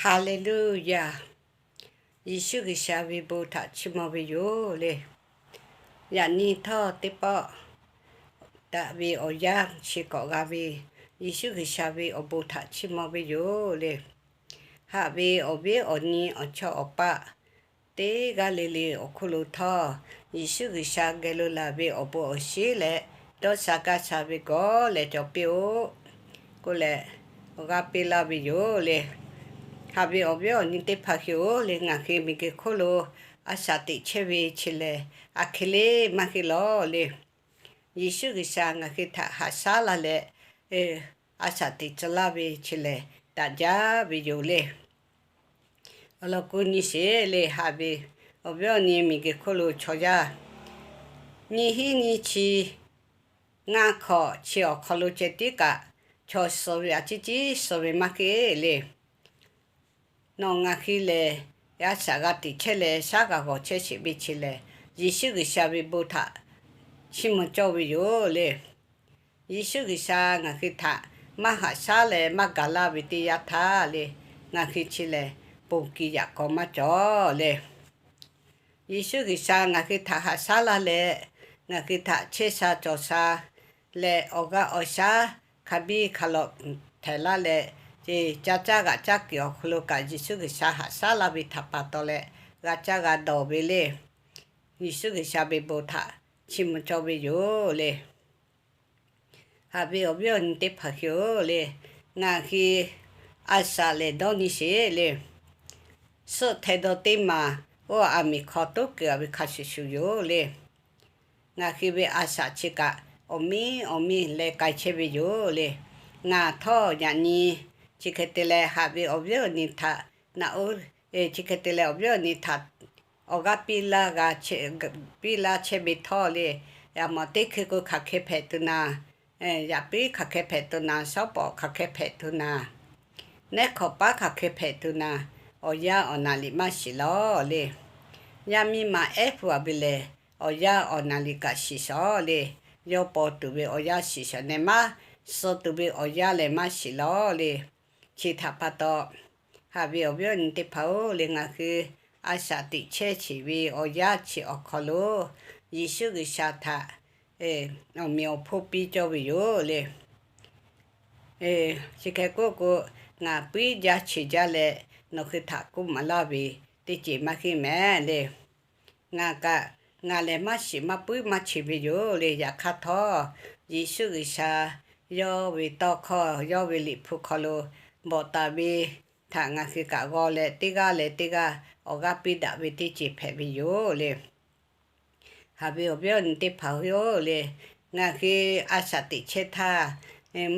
Haˍleˍluˇyaˬ. Yeˍsuˆ G'uiˬsha ve bon htaꞈ chiˇ mvuh ve yoˬ le. Yaꞈ nyi htawˇ teˇ pawˆ daꞈ ve awˬ yanˇ chi k'awꞈ g'a ve, Yeˍsuˆ G'uiˬsha ve awˬ bon htaꞈ chiˇ mvuh ve yoˬ le. Haꞈ ve awˬ viˉ awˬ nyi awˬ chawˇ awˬ paˆ teˇ g'aˇ le le awˬ hk'oˆ lo htawˇ, Yeˍsuˆ G'uiˬsha geh lo laˬ ve awˬ bon awˬ shinˉ leh dawˇ sha gaˇ sha ve gawˇ leh cawˬ piˇ-oˆ k'oˆ leh, awˬ g'aˇ piˇ laˇ ve yoˬ le. Haꞈ ve awˬ viˉ awˬ nyi teˇ hpaˍ hui-oˬ le, ngaˬ hui miˬguiˬ hk'oˆ lo a shaꞈ teꞈ chehˇ ve chi lehˬ, aˬ hk'e le maˇ heˆ lawˬ le. Yeˍsuˆ G'uiˬsha ngaˬ hui htaꞈ haꞈ shaˉ laˇ leh, a shaꞈ teꞈ tcuh laˇ ve chi lehˬ, daꞈ jaˇ ve yoˬ le. Awˬ lawn k'o nyi sheˍ le, haꞈ ve awˬ viˉ awˬ nyi miˬguiˬ hk'oˆ lo chaw yaˇ nyiˇ hinˉ nyiˇ chi ngaˇ hkawꞈ chi awˬ hk'aw lo ceh tiˉ kaꞈ, chaw suh ve a ciˉ ciˉ suh ve maˇ heˆ le. Nawˬ ngaˬ hui lehˬ, a shaꞈ g'a teꞈ chehˇ leh shaˉ g'a g'awˬ chehˇ sheˍ ve chi lehˬ, Yeˍsuˆ G'uiˬsha ve bon htaꞈ chiˇ mvuh cawˇ ve yoˬ le. Yeˍsuˆ G'uiˬsha ngaˬ hui htaꞈ maˇ haꞈ shaˉ leh maˇ gaˬ laˇ ve teˇ yanˇ htaˇ le, ngaˬ hui chi lehˬ, ponˬ kiˬ yaꞈ k'aw maˇ cawˬ le. Yeˍsuˆ G'uiˬsha ngaˬ hui htaꞈ haꞈ shaˉ laˇ leh, ngaˬ hui htaꞈ chehˇ sha cawˬ sha leh, awˬ g'aˇ awˬ shaˉ hk'a biˇ hk'a lawꞈ htehꞈ laˇ leh, ca caˇ g'aꞈ caˇ kuiˬ awˬ hk'aw lo kaꞈ Yeˍsuˆ G'uiˬsha haꞈ shaˉ laˇ ve htaꞈ pa taw leh, g'a caˇ g'a dawˬ ve le. Yeˍsuˆ G'uiˬsha ve bon htaꞈ chiˇ mvuh cawˇ ve yoˬ le. Haꞈ ve awˬ viˉ awˬ nyi teˇ hpaˍ hui-oˬ le, ngaˬ hui a shaꞈ lehˬ dawˇ nyi sheˍ le. Suhˆ hteh dawˇ teˇ maˬ oˇ aˬ miˍ hk'aw toˉ kuiˬ a ve hk'a shuˍ shuˍ yoˬ le. Ngaˬ hui ve a shaꞈ chi kaꞈ awˬ miˇ awˬ miˇ leh k'ai chehˇ ve yoˬ le. Ngaˬ htawˇ yaꞈ nyi chi hk'e te leh haꞈ ve awˬ viˉ awˬ nyi htaꞈ naꞈ oˉ, chi hk'e te leh awˬ viˉ awˬ nyi htaꞈ awˬ g'aˇ piˇ laˇ g'a, piˇ laˇ chehˇ ve htawˇ le, yaꞈ mawˬ teˇ hkui k'o hk'aˬ hk'e hpehꞈ tuˬ naˍ, yaꞈ piˉ hk'aˬ hk'e hpehꞈ tuˬ naˍ, shawˉ pawˍ hk'aˬ hk'e hpehꞈ tuˬ naˍ, nehˉ hk'awꞈ paˉ hk'aˬ hk'e hpehꞈ tuˬ naˍ, awˬ yanˇ awˬ naˍ liꞈ maˇ shiˍ lawˬ le. Yaˇ miˇ ma ehˉ hpu a ve lehˬ, awˬ yanˇ awˬ naˍ liꞈ kaꞈ shiˍ shawˍ le. Yawˇ paw tuˬ ve awˬ yanˇ shiˍ shawˍ neh maˇ suh tuˬ ve awˬ yanˇ lehˬ maˇ shiˍ lawˬ le. Chi htaꞈ pa taw, haꞈ ve awˬ viˉ awˬ nyi teˇ hpaˍ-oˬ le, ngaˬ hui a shaꞈ teꞈ chehˇ sheˍ ve awˬ yanˇ chi awˬ hk'aw lo Yeˍsuˆ G'uiˬsha htaꞈ awˬ meꞈ awˬ hponˇ piˇ cawˇ ve yoˬ le. Chi hk'e k'oˆ k'o, ngaˬ puiˉ jaˇ cheˬ jaˇ leh nawˬ hui htaꞈ k'oˆ maˍ laˇ ve teˇ ceuˬ maˇ heˆ mehˍ le. Ngaˬ kaꞈ ngaˬ lehˬ maˇ shiˍ maˇ puiˉ maˇ cheˬ ve yoˬ le. Yaꞈ hk'aˇ htawˇ, Yeˍsuˆ G'uiˬsha yawˇ ve tawˇ hkawˇ yawˇ ve liꞈ hpu hk'aw lo bvuhꞈ taˍ ve htaꞈ ngaˬ hui kaꞈ g'aw leh teˇ g'aˇ leh teˇ g'aˇ awˬ g'aˇ piˇ daꞈ ve teˇ ceuˬ hpehꞈ ve yoˬ le. Haꞈ ve awˬ viˉ awˬ nyi teˇ hpaˍ-oˬ le, ngaˬ hui a shaꞈ teꞈ chehˇ htaˇ,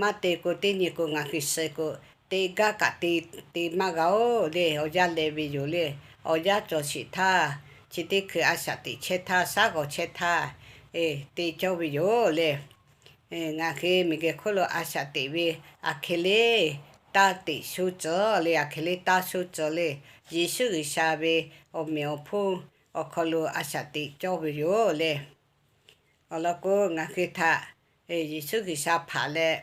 maˇ te k'o teˇ nyi k'o ngaˬ hui suh k'o, te gaˇ kaꞈ te, te maˇ g'a-oˬ le. Awˬ yanˇ leh ve yoˬ le. Awˬ yanˇ cawˬ sheˍ htaˇ, chi teˇ hkui a shaꞈ teꞈ chehˇ htaˇ, shaˉ g'awˬ chehˇ htaˇ, te cawˇ ve yoˬ le. Ngaˬ hui miˬguiˬ hk'oˆ lo a shaꞈ teꞈ ve aˬ hk'e le taˇ teꞈ shu tcuh le, aˬ hk'e le taˇ shu tcuh le. Yeˍsuˆ G'uiˬsha ve awˬ meꞈ awˬ hponˇ awˬ hk'aw lo a shaꞈ teꞈ cawˇ ve yoˬ le. Awˬ lawn k'o, ngaˬ hui htaꞈ Yeˍsuˆ G'uiˬsha hpaꞈ leh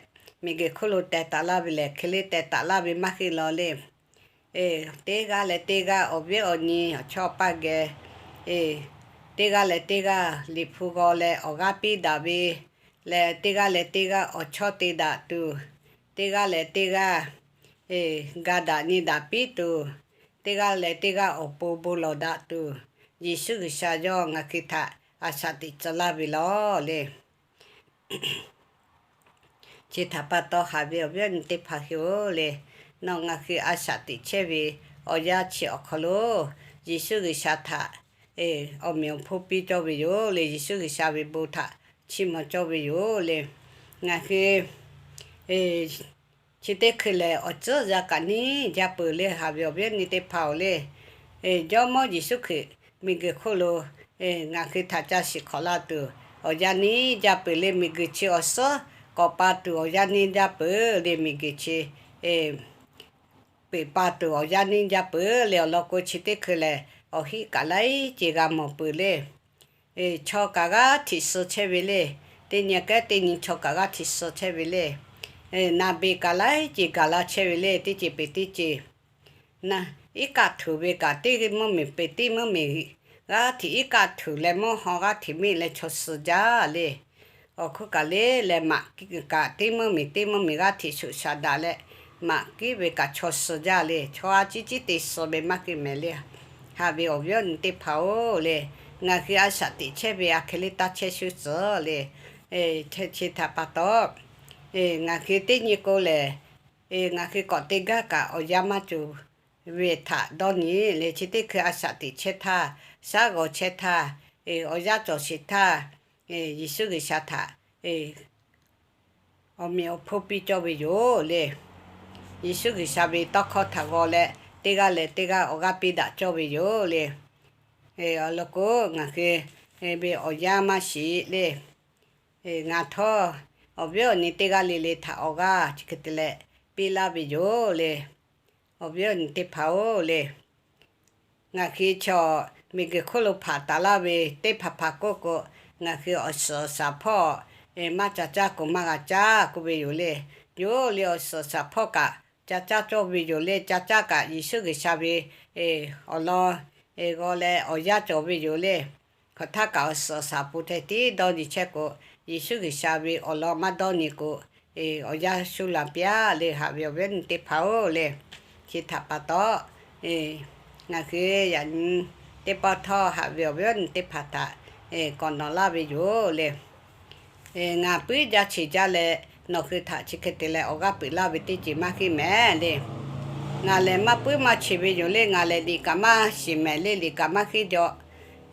miˬguiˬ hk'oˆ lo teh taˍ laˇ ve lehˬ, hk'e le teh taˍ laˇ ve maˇ heˆ lawˬ le. Teˇ g'aˇ leh teˇ g'aˇ awˬ viˉ awˬ nyi awˬ chawˇ awˬ paˇ geh, teˇ g'aˇ leh teˇ g'aˇ liꞈ hpu g'aw leh awˬ g'aˇ piˇ daꞈ ve leh, teˇ g'aˇ leh teˇ g'aˇ awˬ chawˇ te daꞈ tuˬ, teˇ g'aˇ leh teˇ g'aˇ ga daꞈ nyi daꞈ piˇ tuˬ, teˇ g'aˇ leh teˇ g'aˇ awˬ pon bon lawˬ daꞈ tuˬ, Yeˍsuˆ G'uiˬsha yawˇ ngaˬ hui htaꞈ a shaꞈ teꞈ tcuh laˇ ve lawˬ le. Chi htaꞈ pa taw, haꞈ ve awˬ viˉ awˬ nyi teˇ hpaˍ hui-oˬ le, nawˬ ngaˬ hui a shaꞈ teꞈ chehˇ ve awˬ yanˇ chi awˬ hk'aw lo Yeˍsuˆ G'uiˬsha htaꞈ awˬ meꞈ awˬ hponˇ piˇ cawˇ ve yoˬ le. Yeˍsuˆ G'uiˬsha ve bon htaꞈ chiˇ mvuh cawˇ ve yoˬ le. Ngaˬ hui chi teˇ hkui lehˬ, awˬ tcuhˉ yaˇ kaꞈ neˇ jaˇ peuˬ le. Haꞈ ve awˬ viˉ awˬ nyi teˇ hpaˍ-oˬ le, Jawˇmawˇ Yeˍsuˆ Hkriꞈ miˬguiˬ hk'oˆ lo ngaˬ hui htaꞈ ca shiˍ hk'awꞈ laˇ tuˬ, awˬ yanˇ neˇ jaˇ peuˬ le. Miˬguiˬ chi awˬ suhˉ k'awꞈ pa tuˬ awˬ yanˇ neˇ jaˇ peuˬ le. Miˬguiˬ chi peˬ pa tuˬ awˬ yanˇ neˇ jaˇ peuˬ le. Awˬ lawn k'o, chi teˇ hkui lehˬ, awˬ hiˆ kaꞈ laiˉ ceuˬ g'a mawˬ peuˬ le. Chaw kaꞈ g'aˇ htiꞈ suh chehˇ ve le. Teˇ nyi kehˉ teˇ nyi chaw kaꞈ g'aˇ htiꞈ suh chehˇ ve le. Naˍ beˬ kaꞈ laiˉ ceuˬ gaˬ la chehˇ ve le. Teˇ ceuˬ peˬ teˇ ceuˬ iˉ kaˆ htuiˍ ve kaꞈ teˇ mvuhˇ miˬ peˬ teˇ mvuhˇ miˬ g'aˇ hteꞈ iˉ kaˆ htuiˍ leh mawˇ haw g'aˇ hteꞈ miˇ leh chaw suh jaˇ le. Awˬ hk'oˆ kaꞈ le leh maꞈ kaꞈ teˇ mvuhˇ miˬ teˇ mvuhˇ miˬ g'aˇ hteꞈ shuˍ shaˍ daꞈ leh maꞈ kiˉ ve kaꞈ chaw suh jaˇ le. Chaw a ciˉ ciˉ te suh ve maˇ heˆ mehˍ le. Haꞈ ve awˬ viˉ awˬ nyi teˇ hpaˍ-oˬ le, ngaˬ hui a shaꞈ teꞈ chehˇ ve a hkeh liˇ taˇ chehˇ shuˍ tcuhˍ le. Chi htaꞈ pa taw, ngaˬ hui teˇ nyi k'o lehˬ, ngaˬ hui k'awꞈ te gaˇ kaꞈ awˬ yanˇ maˇ cawˬ ve htaꞈ dawˇ nyi le. Chi teˇ hkui a shaꞈ teꞈ chehˇ htaˇ, shaˉ g'awˬ chehˇ htaˇ, awˬ yanˇ cawˬ sheˍ htaˇ, Yeˍsuˆ G'uiˬsha htaꞈ awˬ meꞈ awˬ hponˇ piˇ cawˇ ve yoˬ le. Yeˍsuˆ G'uiˬsha ve tawˇ hkawˇ htaꞈ g'aw leh teˇ g'aˇ leh teˇ g'aˇ awˬ g'aˇ piˇ daꞈ cawˇ ve yoˬ le. Awˬ lawn k'o, ngaˬ hui ve awˬ yanˇ maˇ shiˍ le. Ngaˬ htawˇ awˬ viˉ awˬ nyi teˇ g'aˇ le le htaꞈ awˬ g'aˇ chi hk'e te leh piˇ laˇ ve yoˬ le. Awˬ viˉ awˬ nyi teˇ hpaˍ-oˬ le, ngaˬ hui chaw miˬguiˬ hk'oˆ lo hpanˍ taˍ laˇ ve teˇ hpaˍ hpaˍ k'oˆ k'o, ngaˬ hui awˬ suhˍ awˬ shaˍ hpawˇ maˇ ca caˇ k'o maˇ g'a caˇ k'oˆ ve yoˬ le. Yoˬ le, awˬ suhˍ awˬ shaˍ hpawˇ kaꞈ ca caˇ cawˇ ve yoˬ le. Ca caˇ kaꞈ Yeˍsuˆ G'uiˬsha ve awˬ lawn g'aw leh awˬ yanˇ cawˬ ve yoˬ le. Hk'awꞈ htaˇ kaꞈ awˬ suhˍ awˬ shaˍ pon htaˇ tiˉ dawˇ nyi chehˇ k'o, Yeˍsuˆ G'uiˬsha ve awˬ lawn maˇ dawˇ nyi k'o, awˬ yanˇ shuˉ la piˇ-a le. Haꞈ ve awˬ viˉ awˬ nyi teˇ hpaˍ-oˬ le, chi htaꞈ pa taw, ngaˬ hui yaꞈ nyi teˇ pawˆ htawˇ haꞈ ve awˬ viˉ awˬ nyi teˇ hpaˍ htaꞈ k'awꞈ nawꞈ laˇ ve yoˬ le. Ngaˬ puiˉ jaˇ cheˬ jaˇ leh nawˬ hui htaꞈ chi hk'e te leh awˬ g'aˇ peuˬ laˇ ve teˇ ceuˬ maˇ heˆ mehˍ le. Ngaˬ lehˬ maˇ puiˉ maˇ cheˬ ve yoˬ le. Ngaˬ lehˬ liꞈ kaꞈ maˇ shiˍ mehˍ le. Liꞈ kaꞈ maˇ heˆ jaw,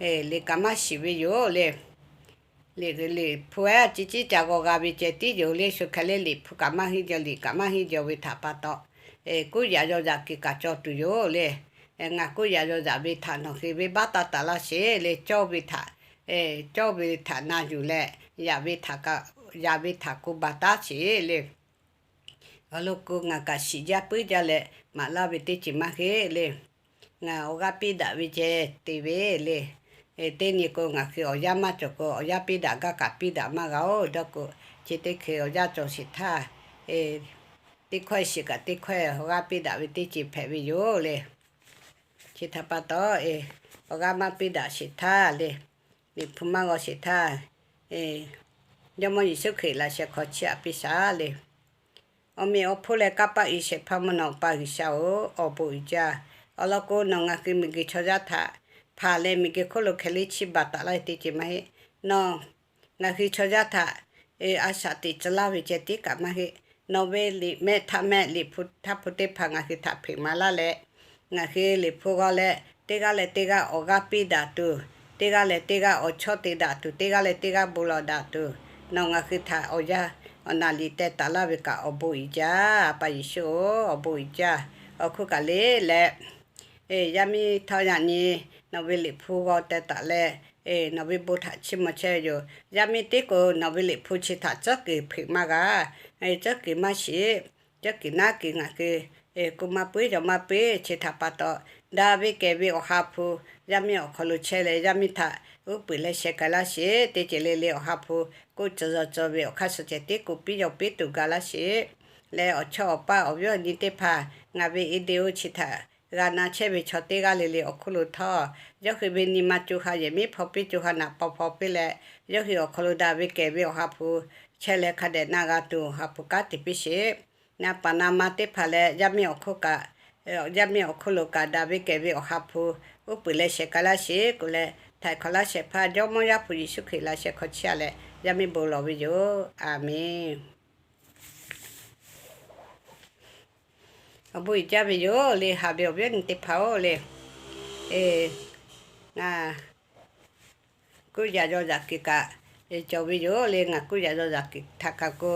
liꞈ kaꞈ maˇ shiˍ ve yoˬ le. Liꞈ hpu-ehˉ ciˉ ciˉ ca g'aw g'a ve ceh tiˉ yoˬ le. Shu hk'e le liꞈ hpu kaꞈ maˇ heˆ jaw, liꞈ kaꞈ maˇ heˆ jaw ve htaꞈ pa taw, kuˉ yaꞈ yaw yaꞈ kuiˬ kaꞈ cawˬ tuˬ yoˬ le. Ngaˬ kuˉ yaꞈ yaw yaꞈ ve htaꞈ nawˬ hui venˇbaˆ taˇ taˍ laˇ sheˍ le. Cawˇ ve htaꞈ, cawˇ ve htaꞈ na yuˬ leh, yaꞈ ve htaꞈ kaꞈ, yaꞈ ve htaꞈ k'oˆ baˬ taˉ sheˍ le. Awˬ lawn k'o, ngaˬ kaꞈ shiˍ jaˇ puiˉ jaˇ leh maˍ laˇ ve teˇ ceuˬ maˇ heˆ le. Ngaˬ awˬ g'aˇ piˇ daꞈ ve ceh te ve le. Teˇ nyi k'o, ngaˬ hui awˬ yanˇ maˇ cawˬ k'o, awˬ yanˇ piˇ daꞈ gaˇ kaꞈ piˇ daꞈ maˇ g'a-oˬ. Dawˇ k'o, chi teˇ hkui awˬ yanˇ cawˬ sheˍ htaˇ, teˇ hkawˇ shiˍ kaꞈ teˇ hkawˇ awˬ g'aˇ piˇ daꞈ ve teˇ ceuˬ hpehꞈ ve yoˬ le. Chi htaꞈ pa taw, awˬ g'aˇ maˇ piˇ daꞈ sheˍ htaˇ le, liꞈ hpu maˇ g'aw sheˍ htaˇ, Jawˇmawˇ Yeˍsuˆ Hkriꞈ laꞈ sheh hk'aw chiˇ aꞈ piˇ shaˍ le. Awˬ meꞈ awˬ hponˇ leh kanˇ paˆ uiˍ shehˍ hpaˇ mvuhˇ naw pa G'uiˬsha-oˬ, awˬ bon uiˍ jaˇ. Awˬ lawn k'o, nawˬ ngaˬ hui miˬguiˬ chaw yaˇ htaꞈ hpanˍ leh miˬguiˬ hk'oˆ lo hkeh liˇ chiˇ baˬ taˍ laˇ ve teˇ ceuˬ maˇ heˆ. Nawˬ ngaˬ hui chaw yaˇ htaꞈ a shaꞈ teꞈ tcuh laˇ ve ceh tiˉ kaꞈ maˇ heˆ. Nawˬ ve liꞈ mehˆ htaˇ mehˆ liꞈ hpu htaˇ hpu teˇ hpaˍ ngaˬ hui htaꞈ hpeꞈ maˍ laˇ leh, ngaˬ hui liꞈ hpu g'aw leh teˇ g'aˇ leh teˇ g'aˇ awˬ g'aˇ piˇ daꞈ tuˬ, teˇ g'aˇ leh teˇ g'aˇ awˬ chawˇ te daꞈ tuˬ, teˇ g'aˇ leh teˇ g'aˇ bon lawˬ daꞈ tuˬ, nawˬ ngaˬ hui htaꞈ awˬ yanˇ awˬ naˍ liꞈ teh taˍ laˇ ve kaꞈ awˬ bon uiˍ jaˇ. A pa Yeˍsuˆ-oˬ, awˬ bon uiˍ jaˇ. Awˬ hk'oˆ kaꞈ le leh, yaˇ miˇ htawˇ yaꞈ nyi nawˬ ve liꞈ hpu g'aw teh taˍ leh, nawˬ ve bon htaꞈ chiˇ mvuh chehˇ ve yoˬ. Yaˇ miˇ teˇ k'o nawˬ ve liꞈ hpu chi htaꞈ tcuhˉ kuiˬ hpeꞈ maˇ g'a, tcuhˉ kuiˬ maˇ shiˍ, tcuhˉ kuiˬ naˉ kuiˬ ngaˬ hui k'oˆ maˇ puiˉ yaw maˇ puiˉ. Chi htaꞈ pa taw, daꞈ ve kehˬ ve Awˬ ha hpu yaˇ miˇ awˬ hk'aw lo chehˇ leh, yaˇ miˇ htaꞈ uˉ peunˍ leh sheh k'ai laˇ sheˍ. Teˇ ceuˬ le le Awˬ ha hpu k'oˆ tcuh yaw tcuh ve awˬ hk'aˇ suh ceh tiˉ k'oˆ piˇ yaw piˇ tuˬ ga laˇ sheˍ. Leh awˬ chawˇ awˬ paˇ awˬ viˉ awˬ nyi teˇ hpaˍ ngaˬ ve video chi htaꞈ g'a na chehˇ ve chaw teˇ g'aˇ le le awˬ hk'oˆ lo htawˇ, yawˇ hui ve nyi ma co ha yehˬ miˉ hpaw piˇ co ha naꞈ paw hpaw piˇ leh, yawˇ hui awˬ hk'aw lo daꞈ ve kehˬ ve Awˬ ha hpu chehˇ leh hk'a dehꞈ na g'a tuˬ Awˬ ha hpu kanˉ te piˇ sheˍ. Na paˍ na ma teˇ hpaˍ leh yaˇ miˇ awˬ hk'oˆ kaꞈ, yaˇ miˇ awˬ hk'oˆ lo kaꞈ daꞈ ve kehˬ ve Awˬ ha hpu uˉ peunˍ leh sheh k'ai laˇ sheˍ k'oˆ leh, htaiˍ hk'awꞈ laˇ shehˍ hpaˇ Jawˇmawˇ Yaˇ hpu Yeˍsuˆ Hkriꞈ laꞈ sheh hk'aw chiˇ aꞈ leh yaˇ miˇ bon lawˬ ve yoˬ. Aˬmenˍ. Awˬ bon uiˍ jaˇ ve yoˬ le, haꞈ ve awˬ viˉ awˬ nyi teˇ hpaˍ-oˬ le. Ngaˬ kuˇ yaꞈ yaw yaꞈ kuiˬ kaꞈ cawˬ ve yoˬ le. Ngaˬ kuˇ yaꞈ yaw yaꞈ kuiˬ htaꞈ kaꞈ k'o,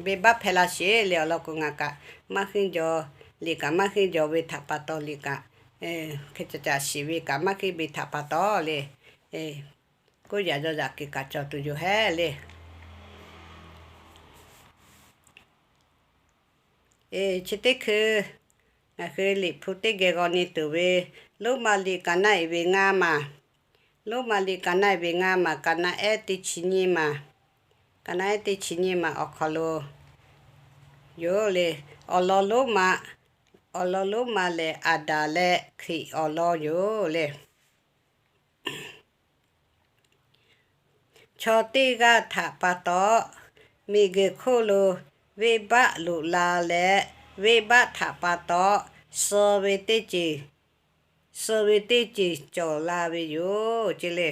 venˇbaˆ hpehˇ laˇ sheˍ le. Awˬ lawn k'o, ngaˬ kaꞈ maˇ henˇ jaw, liꞈ kaꞈ maˇ henˇ jaw ve htaꞈ pa taw, liꞈ kaꞈ hk'e ca caꞈ shiˍ ve kaꞈ maˇ henˇ ve htaꞈ pa taw le, kuˇ yaꞈ yaw yaꞈ kuiˬ kaꞈ cawˬ tuˬ yoˬ hehˉ le. Chi teˇ hkui ngaˬ hui liꞈ hpu teˇ geh g'aw nyi tuˬ ve, Roˉmaꞈ liꞈ kaꞈ naˆ eˍ ve ngaˇ maˬ, Roˉmaꞈ liꞈ kaꞈ naˆ eˍ ve ngaˇ maˬ, kaꞈ naˆ ehˉ teˇ chi nyiˇ maˬ, kaꞈ naˆ ehˉ teˇ chi nyiˇ maˬ awˬ hk'aw lo yoˬ le. Awˬ lawn Roˉmaꞈ awˬ lawn lonˉ ma lehˬ, Aˍdanˍ leh Hkriꞈ awˬ lawn yoˬ le. Chaw teˇ g'aˇ htaꞈ pa taw, miˬguiˬ hk'oˆ lo venˇbaˆ loꞈ la leh, venˇbaˆ htaꞈ pa taw, suh ve teˇ ceuˬ, suh ve teˇ ceuˬ cawˬ la ve yoˬ ce le.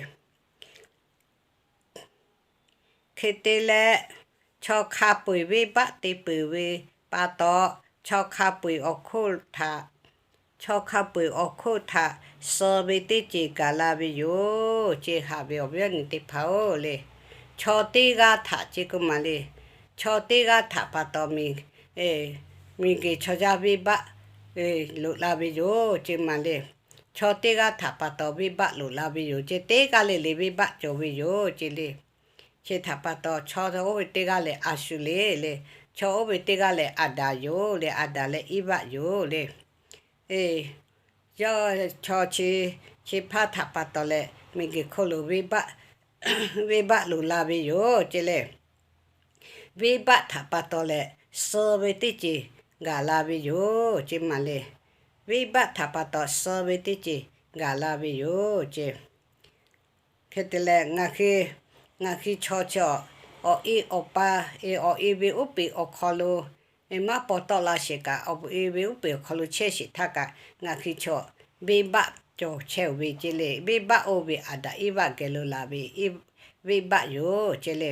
Hk'e te leh, chaw hk'a peu-eˬ venˇbaˆ te peuˬ ve pa taw, chaw hk'a peu-eˬ awˬ hk'oˆ htaꞈ, chaw hk'a peu-eˬ awˬ hk'oˆ htaꞈ suh ve teˇ ceuˬ gaˬ la ve yoˬ ce. Haꞈ ve awˬ viˉ awˬ nyi teˇ hpaˍ-oˬ le, chaw teˇ g'aˇ htaꞈ ce k'o maˬ le. Chaw teˇ g'aˇ htaꞈ pa taw miˬ, miˬguiˬ chaw yaˇ venˇbaˆ loꞈ la ve yoˬ ce maˬ le. Chaw teˇ g'aˇ htaꞈ pa taw venˇbaˆ loꞈ la ve yoˬ ce. Teˇ g'aˇ le le venˇbaˆ cawˬ ve yoˬ ce le. Chi htaꞈ pa taw, chaw oˇ ve teˇ g'aˇ lehˬ a shu le le, chaw oˇ ve teˇ g'aˇ lehˬ Aˍdanˍ yoˬ le, Aˍdanˍ leh Iˉvaˆ yoˬ le. Yawˇ chaw chi, chi hpaˇ htaꞈ pa taw leh miˬguiˬ hk'oˆ lo venˇbaˆ loꞈ la ve yoˬ ce le. Venˇbaˆ htaꞈ pa taw leh suh ve teˇ ceuˬ gaˬ la ve yoˬ ce maˬ le. Venˇbaˆ htaꞈ pa taw suh ve teˇ ceuˬ gaˬ la ve yoˬ ce. Hk'e te leh, ngaˬ hui, ngaˬ hui chaw chi awˬ e awˬ pa, e awˬ e ve uˉ peꞈ awˬ hk'aw lo, e maˇ paw tawˆ la sheˍ kaꞈ, awˬ e ve uˉ peꞈ awˬ hk'aw lo chehˇ sheˍ htaˇ kaꞈ, ngaˬ hui chaw venˇbaˆ cawˬ chehˇ-oˬ ve ce le. Venˇbaˆ oˇ ve Aˍdanˍ Iˉvaˆ geh lo laˬ ve venˇbaˆ yoˬ ce le.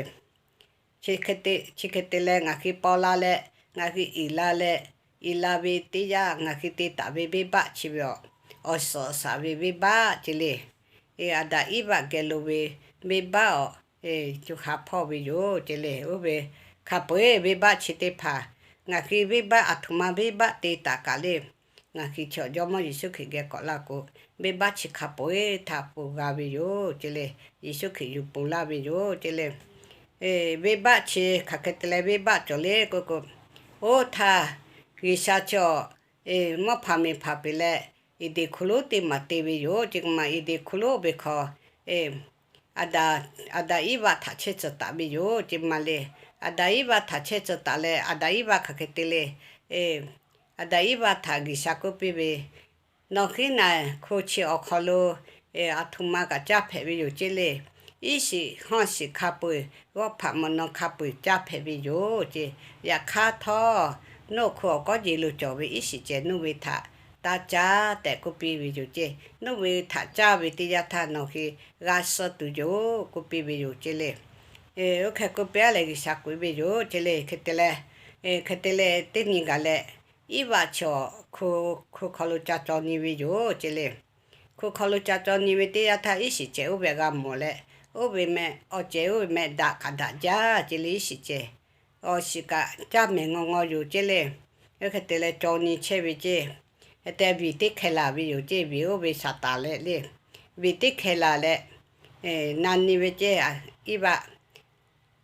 Chi hk'e te leh, ngaˬ hui paw la leh, ngaˬ hui iˍ la leh, iˍ la ve teˇ yanˇ, ngaˬ hui te taˍ ve venˇbaˆ chi ve awˬ, awˬ suhˍ awˬ shaˍ ve venˇbaˆ ce le. Aˍdanˍ Iˉvaˆ geh lo ve venˇbaˆ awˬ, co ha hpawˇ ve yoˬ ce le. Oˇ ve hk'a peu-eˬ venˇbaˆ chi teˇ hpaˍ, ngaˬ hui venˇbaˆ aˬ htoꞈ ma venˇbaˆ te taˍ kaꞈ le, ngaˬ hui chaw Jawˇmawˇ Yeˍsuˆ Hkriꞈ geh k'awꞈ laˇ k'o, venˇbaˆ chi hk'a peu-eˬ htaꞈ ponˬ g'a ve yoˬ ce le. Yeˍsuˆ Hkriꞈ yuˬ ponˬ laˇ ve yoˬ ce le. Venˇbaˆ chi hk'aˬ hk'e te leh venˇbaˆ cawˬ le k'oˆ k'o, oˇ htaˇ G'uiˬsha chi awˬ mvuhˇ hpanˍ miˬ hpanˍ peˬ leh, Eˍdenˍ hkuˇ lonˉ teˇ maˬ te ve yoˬ ce. Maˬ Eˍdenˍ hkuˇ lonˉ ve hk'aw, Aˍdanˍ, Aˍdanˍ Iˉvaˆ htaꞈ chehˇ tcuh taˍ ve yoˬ ce maˬ le. Aˍdanˍ Iˉvaˆ htaꞈ chehˇ tcuh taˍ leh, Aˍdanˍ Iˉvaˆ hk'aˬ hk'e te le, Aˍdanˍ Iˉvaˆ htaꞈ G'uiˬsha k'oˆ piˇ ve, Nawˬ hinˉ naˬ hko chi awˬ hk'aw lo aˬ htoꞈ ma kaꞈ caˇ hpehꞈ ve yoˬ ce le. Iˉ shiˍ hawˇ shiˍ hk'a peu-eˬ, g'awˇ hpaꞈ mawꞈ nawˬ hk'a peu-eˬ caˇ hpehꞈ ve yoˬ ce. Yaꞈ hk'aˇ htawˇ, nawˬ hko awˬ kawˉ jeˬ lo cawˬ ve iˉ shiˍ cehˬ nawˬ ve htaꞈ taˇ caˇ tehꞈ k'oˆ piˇ ve yoˬ ce. Nawˬ ve htaꞈ caˇ ve teˇ yanˇ htaˇ nawˬ hui g'a suh tuˬ yoˬ k'oˆ piˇ ve yoˬ ce le. Oˇ hk'e k'oˆ piˇ-a leh G'uiˬsha k'oˆ ve yoˬ ce le. Hk'e te leh, hk'e te leh teˇ nyi gaˬ leh, Iˉvaˆ chaw hko hk'aw lo ca caw nyi ve yoˬ ce le. Hko hk'aw lo ca caw nyi ve teˇ yanˇ htaˇ iˉ shiˍ cehˬ oˇ ve g'a mawˬ leh, oˇ ve meh awˬ cehˬ oˇ ve meh daꞈ kaꞈ daꞈ jaˇ ce le. Iˉ shiˍ cehˬ awˬ shiˍ kaꞈ caˇ mehˍ ngaw ngaw yoˬ ce le. Oˇ hk'e te leh caw nyi chehˇ ve ce. Hk'e te viˬ teˇ hkeh laˬ ve yoˬ ce. Viˬ oˇ ve Saˍtanˍ leh le, viˬ teˇ hkeh laˬ leh na nyi ve ce. Iˉvaˆ,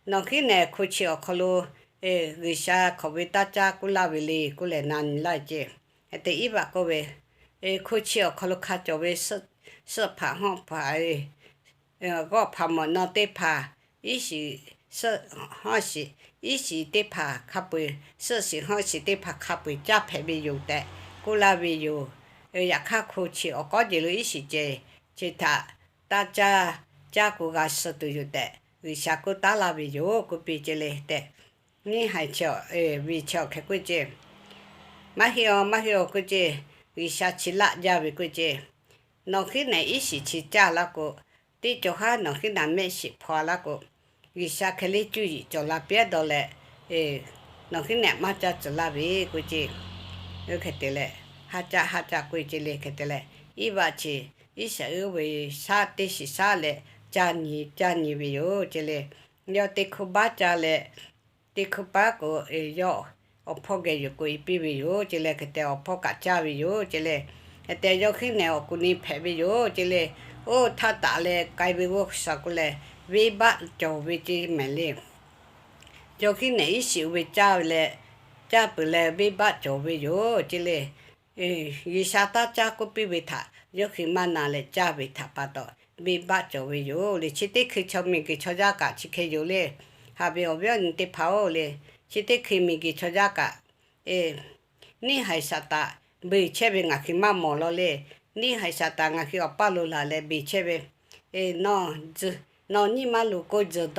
nawˬ hinˉ nehˬ hko chi awˬ hk'aw lo G'uiˬsha hk'awꞈ ve taˇ caˇ k'oˆ laˇ ve le k'oˆ leh na nyi laˇ ce. Hk'e te Iˉvaˆ k'oˆ ve, Hko chi awˬ hk'aw lo hk'a cawˬ ve suhˆ hpaꞈ hawˇ hpaꞈ, g'awˇ hpaꞈ mawꞈ nawˬ teˇ hpaˍ, iˉ shiˍ suhˆ hawˇ shiˍ, iˉ shiˍ teˇ hpaˍ hk'a peu-eˬ, suhˆ shiˍ hawˇ shiˍ teˇ hpaˍ hk'a peu-eˬ caˇ hpehꞈ ve yoˬ tehꞈ k'oˆ laˇ ve yoˬ. Yaꞈ hk'aˇ hko chi awˬ kawˉ jeˬ lo iˉ shiˍ cehˬ chi htaꞈ taˇ caˇ, caˇ k'o g'a suh tuˬ yoˬ tehꞈ G'uiˬsha k'oˆ taˉ laˇ ve yoˬ k'oˆ piˇ ce le tehꞈ. Neˇ haiˬ chi, viˬ chi awˬ hk'e k'oˆ ce. Maˇ heˆ awˬ, maˇ heˆ awˬ k'oˆ ce. G'uiˬsha chi laˆ jaˇ ve k'oˆ ce. Nawˬ hinˉ nehˬ iˉ shiˍ chi caˇ laˇ k'o, teˇ cawˬ haˉ nawˬ hinˉ naˬ mehˆ shiˍ hpaw laˇ k'o, G'uiˬsha hk'e le cuˇ yiˍ cawˬ la piˇ-a dawˇ leh, nawˬ hinˉ nehˬ maˇ caˇ tcuh laˇ ve k'oˆ ce. Oˇ hk'e te leh, haˉ caˆ haˉ caˆ k'oˆ ce le. Hk'e te leh, Iˉvaˆ chi Iˉsaˍreˍlaˆ ve shaˉ teˇ shiˍ shaˉ leh caˇ nyi caˇ nyi ve yoˬ ce le. Yawˇ teˇ hkuˇ baˆ caˇ leh, teˇ hkuˇ baˆ k'o, yawˇ awˬ hpawˇ geh yuˬ k'o iˉ piˇ ve yoˬ ce le. Hk'e te awˬ hpawˇ kaꞈ caˇ ve yoˬ ce le. Hk'e te yawˇ hinˉ nehˬ awˬ kuˬ ni hpehꞈ ve yoˬ ce le. Oˇ htaˇ taˍ leh k'ai ve g'awˇ sha k'oˆ leh, venˇbaˆ cawˬ ve ce mehˍ le. Yawˇ hinˉ nehˬ iˉ shiˍ oˇ ve caˇ ve leh, caˇ peuˬ leh venˇbaˆ cawˬ ve yoˬ ce le. G'uiˬsha taˇ caˇ k'oˆ piˇ ve htaꞈ yawˇ hui maˇ na leh caˇ ve htaꞈ pa taw, venˇbaˆ cawˬ ve yoˬ le. Chi teˇ hkui chaw miˬguiˬ chaw yaˇ kaꞈ chi hk'e yoˬ le. Haꞈ ve awˬ viˉ awˬ nyi teˇ hpaˍ-oˬ le, chi teˇ hkui miˬguiˬ chaw yaˇ kaꞈ, neˇ haiˬ Saˍtanˍ beˬ chehˇ ve ngaˬ hui maˇ mawˬ law le. Neˇ haiˬ Saˍtanˍ ngaˬ hui awˬ paˇ lo laˬ leh beˬ chehˇ ve, Nawˬ nyi ma luˬ k'o, tzuhˬ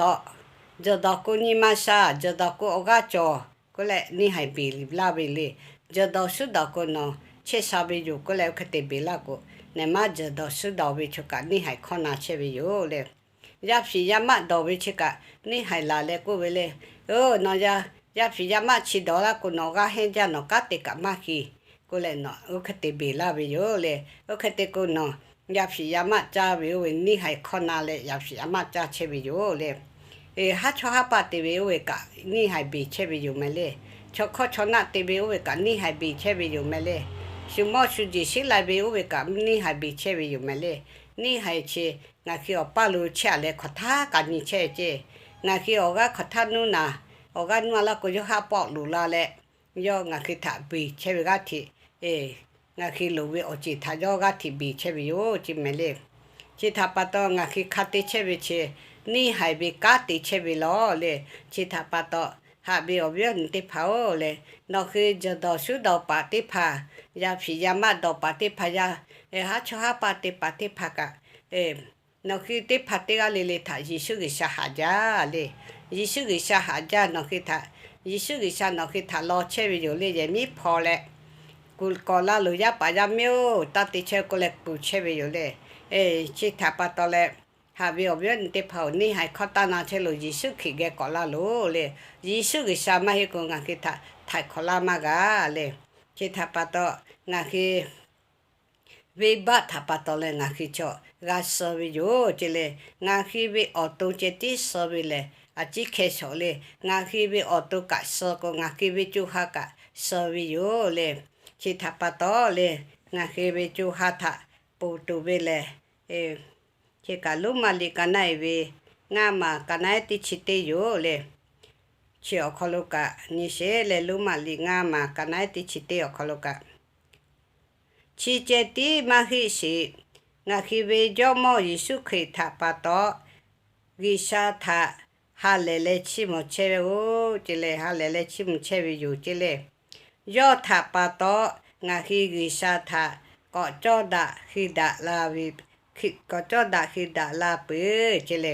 dawˬ k'o nyi ma sha, tzuhˬ dawˬ k'o awˬ g'aˇ cawˬ k'oˆ leh neˇ haiˬ beˬ laˇ ve le. Tzuhˬ dawˬ shuˉ dawˬ k'o nawˬ chehˇ sha ve yoˬ k'oˆ leh oˇ hk'e te beˬ laˇ k'o, nehˬ maˇ tzuhˬ dawˬ shuˉ dawˬ ve chaw kaꞈ neˇ haiˬ hkawˇ na chehˇ ve yoˬ le. Yaˇ fiˍ yaˇ maˆ dawˬ ve chi kaꞈ neˇ haiˬ laˬ leh k'oˆ ve le. Nawˬ yaˇ fiˍ yaˇ maˆ chi dawˬ laˇ k'o nawˬ g'aˇ hehnˇ jaˇ, nawˬ kanˉ te kaꞈ maˇ heˆ k'oˆ leh oˇ hk'e te beˬ laˇ ve yoˬ le. Oˇ hk'e te k'o nawˬ yaˇ fiˍ yaˇ maˆ caˇ ve oˇ ve neˇ haiˬ hkawˇ na leh yaˇ fiˍ yaˇ maˆ caˇ chehˇ ve yoˬ le. Haˉ chawˇ haˉ paˆ te ve oˇ ve kaꞈ neˇ haiˬ beˬ chehˇ ve yoˬ mehˍ le. Chaw hkawˇ chaw naˆ te ve oˇ ve kaꞈ neˇ haiˬ beˬ chehˇ ve yoˬ mehˍ le. Shu mawˇ shu jeˬ sheˉ lai ve oˇ ve kaꞈ neˇ haiˬ beˬ chehˇ ve yoˬ mehˍ le. Neˇ haiˬ chi ngaˬ hui awˬ paˇ lo chehˇ a leh hk'aˬ htaˇ kaꞈ nyi chehˇ ceˇ. Ngaˬ hui awˬ g'aˇ hk'aˬ htaˇ nuˇ naˍ, awˬ g'aˇ nuˇ a laˇ k'o yawˇ haˉ pawˆ loꞈ la leh, yawˇ ngaˬ hui htaꞈ beˬ chehˇ ve g'aˇ hteꞈ, ngaˬ hui loˍ ve awˬ ceˬ htaꞈ yawˇ g'aˇ hteꞈ beˬ chehˇ ve yoˬ ceˇ mehˍ le. Chi htaꞈ pa taw ngaˬ hui hk'a te chehˇ ve chi neˇ haiˬ ve kanˉ te chehˇ ve law le. Chi htaꞈ pa taw haꞈ ve awˬ viˉ awˬ nyi teˇ hpaˍ-oˬ le, nawˬ hui tzuhˬ dawˬ shuˉ dawˬ paˍ teˇ hpaˍ, yaˇ fiˍ yaˇ maˆ dawˬ paˍ teˇ hpaˍ, yaˇ haˉ chawˇ haˉ paˆ te paˍ teˇ hpaˍ kaꞈ nawˬ hui teˇ hpaˍ teˇ g'aˇ le le htaꞈ Yeˍsuˆ G'uiˬsha haꞈ jaˇ le. Yeˍsuˆ G'uiˬsha haꞈ jaˇ nawˬ hui htaꞈ, Yeˍsuˆ G'uiˬsha nawˬ hui htaꞈ law chehˇ ve yoˬ le. Yehˬ miˉ hpaw leh kuˬ kawꞈ la loˬ, yaˇ paˍ yaˇ miˇ-oˬ, taˇ te chehˇ k'oˆ leh kuˬ chehˇ ve yoˬ le. Chi htaꞈ pa taw leh, haꞈ ve awˬ viˉ awˬ nyi teˇ hpaˍ-oˬ, neˇ haiˬ hkawˇ taˇ na chehˇ loˬ, Yeˍsuˆ Hkriꞈ geh kawꞈ la loˬ le. Yeˍsuˆ G'uiˬsha maˇ heˆ k'o ngaˬ hui htaꞈ htaiˍ hk'awꞈ laˇ maˇ g'a le. Chi htaꞈ pa taw ngaˬ hui venˇbaˆ htaꞈ pa taw leh ngaˬ hui chaw g'a suh ve yoˬ ceˇ le. Ngaˬ hui ve awˬ to ceh tiˉ suh ve lehˬ a ciˉ hkeh shawˍ le. Ngaˬ hui ve awˬ to kaꞈ suh k'o ngaˬ hui ve co ha kaꞈ suh ve yoˬ le. Chi htaꞈ pa taw le, ngaˬ hui ve co ha htaꞈ ponˬ tuˬ ve lehˬ, chi kaꞈ Roˉmaꞈ liꞈ ka naˉ-e ve ngaˇ maˬ ka naˉ-ehˉ teˇ chi teˇ yoˬ le. Chi awˬ hk'aw lo kaꞈ nyi sheˍ leh, Roˉmaꞈ liꞈ ngaˇ maˬ ka naˉ-ehˉ teˇ chi teˇ awˬ hk'aw lo kaꞈ, chi ceh tiˉ maˇ heˆ sheˍ. Ngaˬ hui ve Jawˇmawˇ Yeˍsuˆ Hkriꞈ htaꞈ pa taw G'uiˬsha htaꞈ ha lehˬ leh chiˇ mvuh chehˇ ve-oˬ ceˇ le. Ha lehˬ leh chiˇ mvuh chehˇ ve yoˬ ceˇ le. Yawˇ htaꞈ pa taw ngaˬ hui G'uiˬsha htaꞈ k'awꞈ cawˇ daꞈ hui daꞈ la ve, k'awꞈ cawˇ daꞈ hui daꞈ la peuˬ ceˇ le.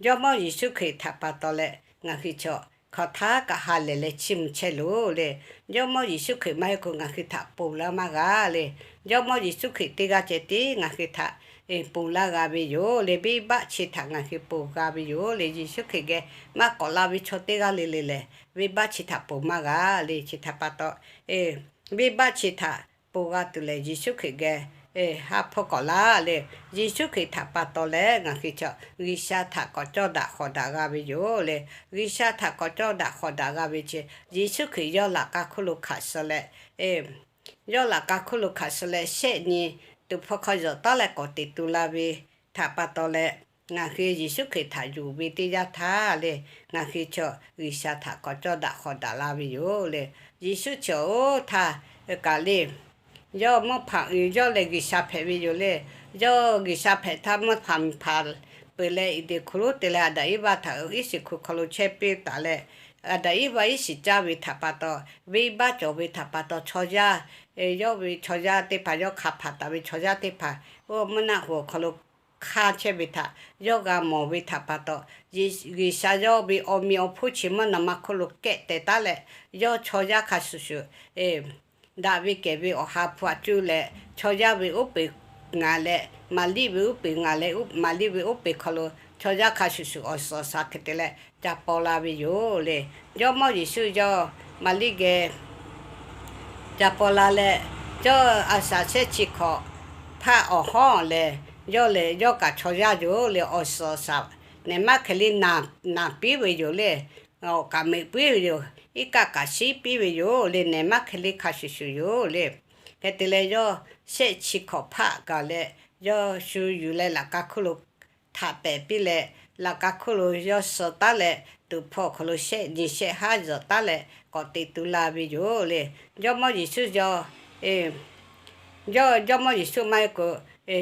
Jawˇmawˇ Yeˍsuˆ Hkriꞈ htaꞈ pa taw leh ngaˬ hui chaw hk'aˬ htaˇ kaꞈ ha lehˬ leh chiˇ mvuh chehˇ loˬ le. Jawˇmawˇ Yeˍsuˆ Hkriꞈ maˇ heˆ k'o ngaˬ hui htaꞈ ponˬ laˇ maˇ g'a le. Jawˇmawˇ Yeˍsuˆ Hkriꞈ teˇ g'aˇ ceh tiˉ ngaˬ hui htaꞈ ponˬ laˇ g'a ve yoˬ le. Venˇbaˆ chi htaꞈ ngaˬ hui ponˬ g'a ve yoˬ le. Yeˍsuˆ Hkriꞈ geh maˇ k'awꞈ la ve chaw teˇ g'aˇ le le lehˬ, venˇbaˆ chi htaꞈ ponˬ maˇ g'a le. Chi htaꞈ pa taw venˇbaˆ chi htaꞈ ponˬ g'a tuˬ lehˬ, Yeˍsuˆ Hkriꞈ geh haˉ hpawˇ k'awꞈ laˇ le. Yeˍsuˆ Hkriꞈ htaꞈ pa taw leh ngaˬ hui chaw G'uiˬsha htaꞈ k'awꞈ cawˇ daꞈ hk'awꞈ daꞈ g'a ve yoˬ le. G'uiˬsha htaꞈ k'awꞈ cawˇ daꞈ hk'awꞈ daꞈ g'a ve chi, Yeˍsuˆ Hkriꞈ yawˇ laꞈ k'a hkuˇ lo hkanˍ suh leh, yawˇ laꞈ k'a hkuˇ lo hkanˍ suh leh shehˆ nyi tuˍ hpawˇ hk'aw zuhꞈ taˉ leh k'awꞈ teꞈ tu la ve htaꞈ pa taw leh, ngaˬ hui Yeˍsuˆ Hkriꞈ htaꞈ yonˍ ve teˇ yanˇ htaˇ le, ngaˬ hui chaw G'uiˬsha htaꞈ k'awꞈ cawˇ daꞈ hk'awꞈ daꞈ la ve yoˬ le. Yeˍsuˆ chi awˬ oˇ htaˇ kaꞈ le, yawˇ mvuhˇ hpanˍ uiˍ yawˇ lehˬ G'uiˬsha hpehꞈ ve yoˬ le. Yawˇ G'uiˬsha hpehꞈ htaˇ mvuhˇ hpanˍ hpanˍ peuˬ leh, Eˍdenˍ hk'oꞈ lonˉ te leh Aˍdanˍ Eˇvaˇ htaꞈ Iˉsaˍreˍlaˆ hk'aw lo chehˇ piˇ taˍ leh, Aˍdanˍ Eˇvaˇ iˉ shiˍ caˇ ve htaꞈ pa taw, venˇbaˆ cawˬ ve htaꞈ pa taw, chaw yaˇ, yawˇ ve chaw yaˇ teˇ hpaˍ, yawˇ hk'a hpanˍ taˍ ve chaw yaˇ teˇ hpaˍ oˇ mvuhˇ naˆ hoꞈ awˬ hk'aw lo hk'aˇ chehˇ ve htaꞈ yawˇ g'a mawˬ ve htaꞈ pa taw, G'uiˬsha yawˇ ve awˬ meꞈ awˬ hponˇ chi mvuhˇ naw ma hk'oˆ lo kehˆ teh taˉ leh, yawˇ chaw yaˇ hk'a shuˍ shuˍ daꞈ ve kehˬ ve awˬ ha hpu htaꞈ cuˇ leh, chaw yaˇ ve uˉ peunˍ ngaˬ leh, Maˍriˆ ve uˉ peunˍ ngaˬ leh, Maˍriˆ ve uˉ peunˍ hk'aw lo chaw yaˇ hk'a shuˍ shuˍ awˬ suhˍ awˬ shaˍ hk'e te leh ca paw la ve yoˬ le. Jawˇmawˇ Yeˍsuˆ yawˇ Maˍriˆ geh ca paw la leh, yawˇ a shaꞈ shehˆ chi hkawꞈ hpaˆ awˬ hawˉ lehˬ, yawˇ lehˬ yawˇ kaꞈ chaw yaˇ yoˬ le. Awˬ suhˍ awˬ shaˍ nehˬ maˇ hk'e le naˬ piˇ ve yoˬ le. Awˬ kaˍ meuꞈ piˇ ve yoˬ. Iˉ kaˆ kaꞈ shiˉ piˇ ve yoˬ le. Nehˬ maˇ hk'e le hk'a shuˍ shuˍ yoˬ le. Hk'e te leh yawˇ shehˆ chi hkawꞈ hpaˆ gaˬ leh, yawˇ shu yuˬ leh laꞈ ka hkuˇ lo htaꞈ pehˍ piˇ leh, laꞈ ka hkuˇ lo yawˇ suh taˉ leh, tuˍ hpawˇ awˬ hk'aw lo shehˆ nyi shehˆ haˉ zuhꞈ taˉ leh k'awꞈ teꞈ tu la ve yoˬ le. Jawˇmawˇ Yeˍsuˆ yawˇ, yawˇ Jawˇmawˇ Yeˍsuˆ maˇ heˆ k'o,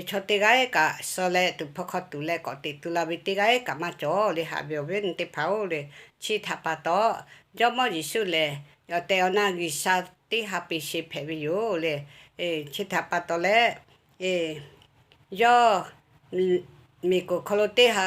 chaw teˇ g'aˇ kaꞈ suh leh tuˍ hpawˇ hk'aw tuˍ leh k'awꞈ teꞈ tu la ve teˇ g'aˇ kaꞈ maˇ cawˬ le. Haꞈ ve awˬ viˉ awˬ nyi teˇ hpaˍ-oˬ le. Chi htaꞈ pa taw, Jawˇmawˇ Yeˍsuˆ lehˬ awˬ tehˬ awˬ na G'uiˬsha teˇ ha peꞈ sheˍ hpehꞈ ve yoˬ le. Chi htaꞈ pa taw leh, yawˇ miˬguiˬ hk'aw lo teˇ ha,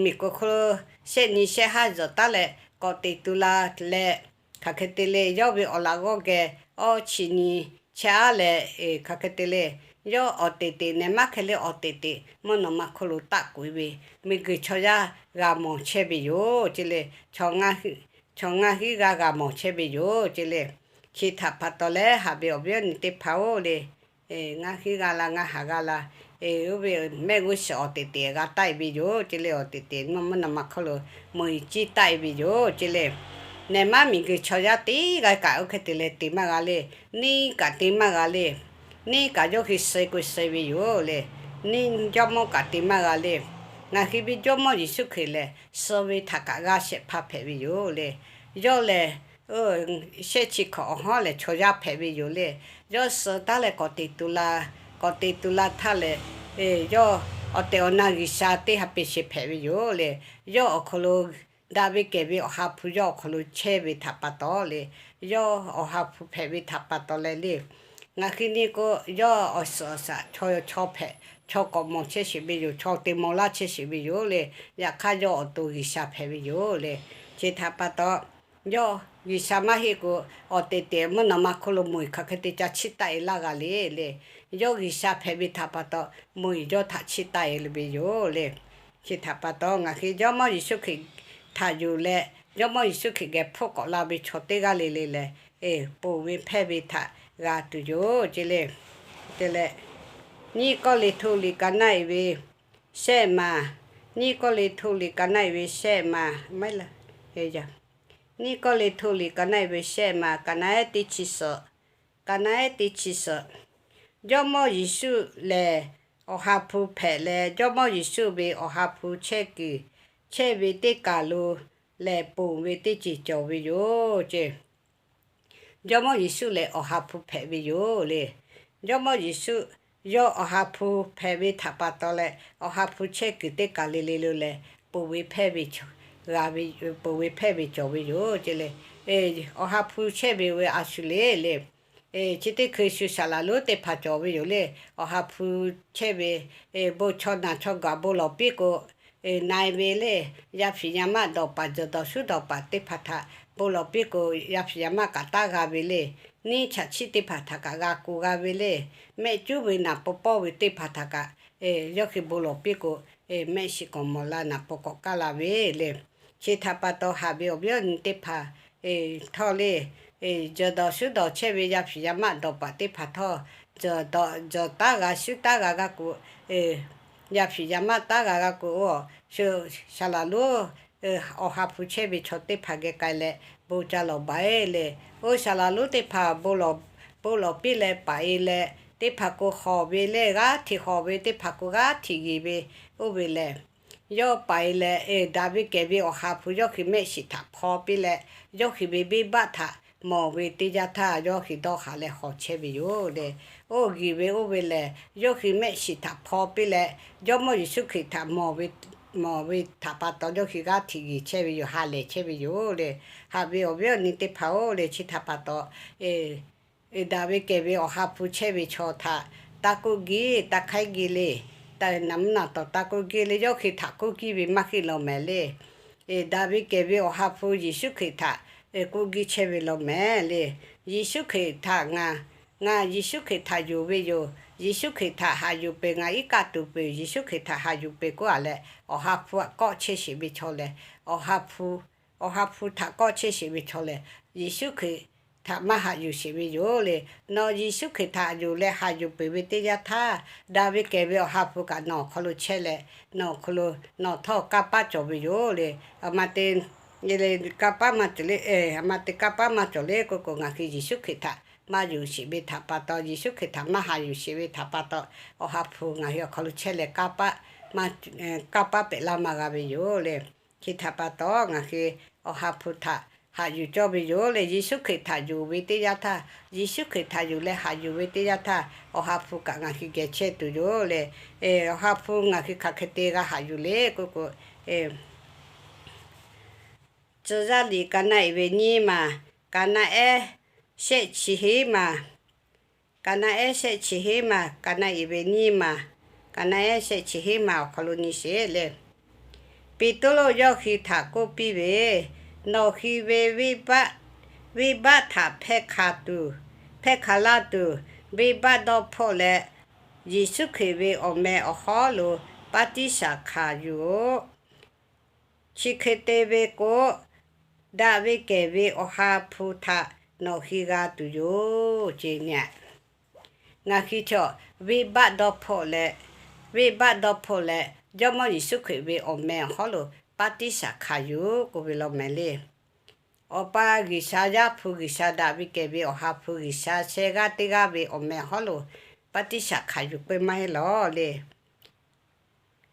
miˬguiˬ hk'aw lo shehˆ nyi shehˆ haˉ zuhˬ taˉ leh k'awꞈ teꞈ tu la leh, hk'aˬ hk'e te le, yawˇ ve awˬ laꞈ g'awˇ geh awˇ chi nyi chehˇ aˉ leh, hk'aˬ hk'e te le, yawˇ awˬ teꞈ teꞈ nehˬ maˇ hk'e le awˬ teꞈ teꞈ mvuhˇ naw ma hk'oˆ lo taˆ k'oꞈ e ve, miˬguiˬ chaw yaˇ g'a mawˬ chehˇ ve yoˬ ce le. Chaw ngaˇ hinˉ g'a g'a mawˬ chehˇ ve yoˬ ce le. Chi htaꞈ pa taw leh haꞈ ve awˬ viˉ awˬ nyi teˇ hpaˍ-oˬ le, ngaˇ hinˉ g'a la ngaˇ haˍ g'a la, oˇ ve mehˆ g'uˇ suhˍ awˬ teꞈ teꞈ g'a taˆ e ve yoˬ ce le. Awˬ teꞈ teꞈ mvuhˇ naw ma hk'oˆ lo meuˬ iˍ ciˉ taˆ e ve yoˬ ce le. Nehˬ maˇ miˬguiˬ chaw yaˇ teˇ g'aˇ kaꞈ oˇ hk'e te leh te maˇ g'a le. Neˇ kaꞈ te maˇ g'a le. Neˇ kaꞈ yawˇ hui suh k'o suh ve yoˬ le. Neˇ jawˇmawˇ kaꞈ te maˇ g'a le. Ngaˬ hui ve Jawˇmawˇ Yeˍsuˆ Hkriꞈ lehˬ, suh ve htaꞈ kaꞈ g'a shehˍ hpaˇ hpehꞈ ve yoˬ le. Yawˇ lehˬ, shehˆ chi hkawꞈ awˬ hawˉ lehˬ chaw yaˇ hpehꞈ ve yoˬ le. Yawˇ suh taˉ leh k'awꞈ teꞈ tu la, k'awꞈ teꞈ tu la htaˇ lehˬ, yawˇ awˬ tehˬ awˬ na G'uiˬsha teˇ ha peꞈ sheˍ hpehꞈ ve yoˬ le. Yawˇ awˬ hk'aw lo daꞈ ve kehˬ ve Awˬ ha hpu yawˇ awˬ hk'aw lo chehˇ ve htaꞈ pa taw le, yawˇ Awˬ ha hpu hpehꞈ ve htaꞈ pa taw leh le, ngaˬ hui nyi k'o, yawˇ awˬ suhˍ awˬ shaˍ chaw, chaw hpehꞈ, chaw k'awꞈ mawˬ chehˇ sheˍ ve yoˬ. Chaw te mawˬ laˇ chehˇ sheˍ ve yoˬ le. Yaꞈ hk'aˇ yawˇ awˬ to G'uiˬsha hpehꞈ ve yoˬ le. Chi htaꞈ pa taw, yawˇ G'uiˬsha maˇ heˆ k'o, awˬ teꞈ teꞈ mvuhˇ naw ma hk'oˆ lo meuˬ iˍ hk'aˬ hk'e te ca chiˇ taˆ e laˇ g'a le le. Yawˇ G'uiˬsha hpehꞈ ve htaꞈ pa taw, meuˬ iˍ yawˇ htaꞈ chiˇ taˆ e ve yoˬ le. Chi htaꞈ pa taw, ngaˬ hui Jawˇmawˇ Yeˍsuˆ Hkriꞈ htaꞈ yuˬ leh, Jawˇmawˇ Yeˍsuˆ Hkriꞈ geh hpfuhˆ k'awꞈ la ve chaw teˇ g'aˇ le le lehˬ, ponˬ ve hpehˇ ve htaꞈ g'a tuˬ yoˬ ce le. Te leh, nyiˇ Kawˇrenˍhtuˆ liꞈ ka naˆ e ve shehˆ ma, nyiˇ Kawˇrenˍhtuˆ liꞈ ka naˆ e ve shehˆ ma, maiˉ la, nyiˇ Kawˇrenˍhtuˆ liꞈ ka naˆ e ve shehˆ ma, ka naˆ ehˉ teˇ chi suhˍ, ka naˆ ehˉ teˇ chi suhˍ. Jawˇmawˇ Yeˍsuˆ lehˬ, Awˬ ha hpu hpehꞈ leh, Jawˇmawˇ Yeˍsuˆ ve Awˬ ha hpu chehˇ kuiˬ chehˇ ve teˇ kaˬ lo lehˬ, ponˬ ve teˇ ceuˬ cawˬ ve yoˬ ce. Jawˇmawˇ Yeˍsuˆ lehˬ, Awˬ ha hpu hpehꞈ ve yoˬ le. Jawˇmawˇ Yeˍsuˆ yawˇ Awˬ ha hpu hpehꞈ ve htaꞈ pa taw leh, Awˬ ha hpu chehˇ kuiˬ teˇ kaˬ le le lo lehˬ, ponˬ ve hpehˇ ve g'a ve, ponˬ ve hpehˇ ve cawˬ ve yoˬ ce le. Awˬ ha hpu chehˇ ve oˇ ve a shu le le. Chi teˇ hkui shu saˍ laˍ lonˉ teˇ hpaˍ cawˬ ve yoˬ le. Awˬ ha hpu chehˇ ve, bon chaw naˬ chaw gaˬ bon lawˬ piˇ k'o, na e ve le. Yaˇ hpiˍ yaˇ maˆ dawˬ paˍ, jawˬ dawˬ shuˉ dawˬ paˍ teˇ hpaˍ htaꞈ bon lawˬ piˇ k'o, yaˇ hpiˍ yaˇ maˆ kaꞈ taˉ g'a ve le. Neˇ chaꞈ chiˆ teˇ hpaˍ htaꞈ kaꞈ g'a k'oˬ g'a ve le. Mehˆ cuˉ ve naˍ paw pawˇ ve teˇ hpaˍ htaꞈ kaꞈ, yawˇ hui bon lawˬ piˇ k'o, mehˆ shiˍ k'awꞈ mawˬ la naˍ paw k'awꞈ kaˇ la ve le. Chi htaꞈ pa taw haꞈ ve awˬ viˉ awˬ nyi teˇ hpaˍ htawˇ le, jawˬ dawˬ shuˉ dawˬ chehˇ ve yaˇ hpiˍ yaˇ maˆ dawˬ paˍ teˇ hpaˍ htawˇ, jawˬ taˉ g'a shuˉ taˉ g'a g'a k'o, yaˇ hpiˍ yaˇ maˆ taˉ g'a g'a k'o, saˍ laˍ lonˉ Awˬ ha hpu chehˇ ve chaw teˇ hpaˍ geh k'ai leh bon ca lawˬ baˬ e le. Oˇ saˍ laˍ lonˉ teˇ hpaˍ bon lawˬ piˇ leh paˍ e leh, teˇ hpaˍ k'o hawˬ ve le, g'aˇ hteꞈ hawˬ ve, teˇ hpaˍ k'o g'aˇ hteꞈ yeˬ ve, oˇ ve lehˬ, yawˇ paˍ e leh, daꞈ ve kehˬ ve Awˬ ha hpu yawˇ hui mehˆ shiˍ htaꞈ hpaw piˇ leh, yawˇ hui ve venˇ baˆ htaꞈ mawˬ ve teˇ yanˇ htaˇ, yawˇ hui dawˇ haˍ leh hawˬ chehˇ ve yoˬ le. Oˇ g'uiˬ ve oˇ ve lehˬ, yawˇ hui mehˆ shiˍ htaꞈ hpaw piˇ leh, Jawˇmawˇ Yeˍsuˆ Hkriꞈ htaꞈ mawˬ ve htaꞈ pa taw, yawˇ hui g'aˇ hteꞈ yeˬ chehˇ ve yoˬ, ha lehˬ chehˇ ve yoˬ le. Haꞈ ve awˬ viˉ awˬ nyi teˇ hpaˍ-oˬ le, chi htaꞈ pa taw, daꞈ ve kehˬ ve Awˬ ha hpu chehˇ ve chaw htaꞈ taˇ k'oˆ giˇ, taˇ hk'aiˉ giˇ le. Naˍ mvuhˇ naˍ tawˍ taˇ k'oˆ giˇ le, yawˇ hui htaꞈ k'oˆ giˇ ve maˇ heˆ law mehˍ le. Daꞈ ve kehˬ ve Awˬ ha hpu Yeˍsuˆ Hkriꞈ htaꞈ k'oˆ giˇ chehˇ ve law mehˍ le. Yeˍsuˆ Hkriꞈ htaꞈ ngaˬ, ngaˬ Yeˍsuˆ Hkriꞈ htaꞈ yonˍ ve yoˬ. Yeˍsuˆ Hkriꞈ htaꞈ haꞈ yuˬ peuˬ, ngaˬ iˉ kaˆ tuˬ peuˬ, Yeˍsuˆ Hkriꞈ htaꞈ haꞈ yuˬ peuˬ k'oˆ a leh, Awˬ ha hpu htaꞈ kawˆ chehˇ sheˍ ve chaw lehˬ, Awˬ ha hpu, Awˬ ha hpu htaꞈ kawˆ chehˇ sheˍ ve chaw lehˬ, Yeˍsuˆ Hkriꞈ htaꞈ maˇ haꞈ yuˬ sheˍ ve yoˬ le. Nawˬ Yeˍsuˆ Hkriꞈ htaꞈ yonˍ leh haꞈ yuˬ peuˬ ve teˇ yanˇ htaˇ, daꞈ ve kehˬ ve Awˬ ha hpu kaꞈ nawˬ awˬ hk'aw lo chehˇ leh, nawˬ awˬ hk'aw lo nawˬ htawˇ kanˇ paˆ cawˬ ve yoˬ le. Aˬ ma te, kanˇ paˆ maˇ cawˬ le, aˬ ma te kanˇ paˆ maˇ cawˬ le k'oˆ k'o, ngaˬ hui Yeˍsuˆ Hkriꞈ htaꞈ maˇ yonˍ sheˍ ve htaꞈ pa taw, Yeˍsuˆ Hkriꞈ htaꞈ maˇ haꞈ yuˬ sheˍ ve htaꞈ pa taw, Awˬ ha hpu ngaˬ hui awˬ hk'aw lo chehˇ leh kanˇ paˆ maˇ, kanˇ paˆ pehꞈ laˇ maˇ g'a ve yoˬ le. Chi htaꞈ pa taw, ngaˬ hui Awˬ ha hpu htaꞈ haꞈ yuˬ cawˇ ve yoˬ le. Yeˍsuˆ Hkriꞈ htaꞈ yonˍ ve teˇ yanˇ htaˇ, Yeˍsuˆ Hkriꞈ htaꞈ yonˍ leh haꞈ yuˬ ve teˇ yanˇ htaˇ, Awˬ ha hpu kaꞈ ngaˬ hui geh chehˇ tuˬ yoˬ le. Awˬ ha hpu ngaˬ hui hk'aˬ hk'e te g'a haꞈ yuˬ le k'oˆ k'o, Tcuh yaˇ liꞈ ka naˆ e ve nyiˇ maˬ, Kaˍnaˍehˉ shehˆ chi hiˉ maˬ, Kaˍnaˍehˉ shehˆ chi hiˉ maˬ, Kaˍnaˍeˍ ve nyiˇ maˬ, Kaˍnaˍehˉ shehˆ chi hiˉ maˬ awˬ hk'aw lo nyi sheˍ le. Peˍtruˆ yawˇ hui htaꞈ k'oˆ piˇ ve, Nawˬ hui ve venˇbaˆ htaꞈ hpehˇ hk'a tuˬ, hpehˇ hk'a laˇ tuˬ, venˇbaˆ dawˇ hpawˆ leh, Yeˍsuˆ Hkriꞈ ve awˬ meh awˬ hawˉ lo paˇ tiˇ shaˍ hkanˍ yuˬ-oꞈ. Chi hk'e te ve k'o, daꞈ ve kehˬ ve Awˬ ha hpu htaꞈ nawˬ hui g'a tuˬ yoˬ ce nyi. Ngaˬ hui chaw venˇbaˆ dawˇ hpawˆ leh, venˇbaˆ dawˇ hpawˆ leh Jawˇmawˇ Yeˍsuˆ Hkriꞈ ve awˬ meh awˬ hawˉ lo paˇ tiˇ shaˍ hkanˍ yuˬ k'oˆ ve law mehˍ le. Awˬ pa G'uiˬsha, Yaˇ hpu G'uiˬsha, daꞈ ve kehˬ ve Awˬ ha hpu G'uiˬsha, sheh g'aˇ teˇ g'aˇ ve awˬ meh awˬ hawˉ lo paˇ tiˇ shaˍ hkanˍ yuˬ peuˬ maˇ heˆ lawˬ le.